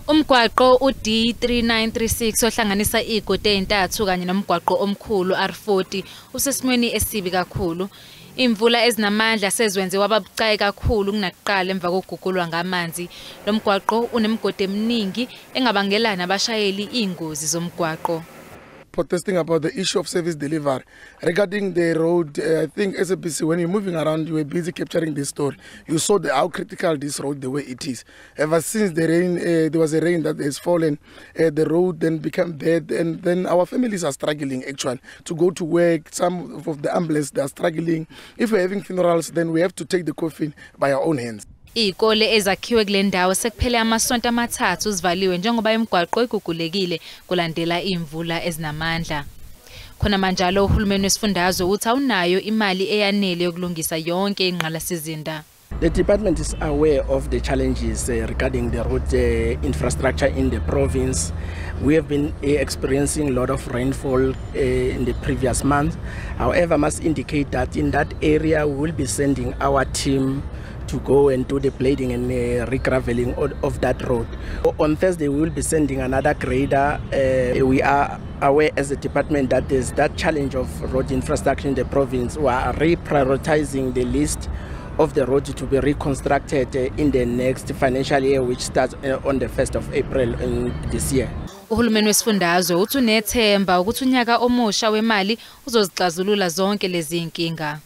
Umgwaqo uD3936 ohlanganisa igodi ezintathu kanye nomgwaqo omkhulu R40 usesimweni esibi kakhulu. Imvula ezinamandla sezwenze wababucayi kakhulu kunakuqala emva kokugugulwa ngamanzi. Lo mgwaqo unemigodi eminingi engabangela nabashayeli ingozi zomgwaqo. Protesting about the issue of service delivery regarding the road. I think SABC, when you're moving around, you were busy capturing this story. You saw how critical this road the way it is. Ever since the rain, there was a rain that has fallen, the road then became bad, and then our families are struggling actually to go to work. Some of the ambulance, they are struggling. If we're having funerals, then we have to take the coffin by our own hands. Izikole ezakhiwe kule ndawo sekuphele amasonto amathathu zivaliwe njengoba imigwaqo igugulekile kulandela imvula ezinamandla. Khona manje uhulumeni wesifundazwe uthi awunayo imali eyanele yokulungisa yonke ingqalasizinda. The department is aware of the challenges regarding the road infrastructure in the province. We have been experiencing a lot of rainfall in the previous month. However, I must indicate that in that area we will be sending our team to go and do the blading and regraveling of that road. On Thursday we will be sending another grader. We are aware as a department that there's that challenge of road infrastructure in the province. We are reprioritizing the list of the road to be reconstructed in the next financial year, which starts on the 1st of April in this year. Uhulumeni wesifundazwe uthi unethemba ukuthi unyaka omusha wemali uzozixazulula zonke lezi inkinga.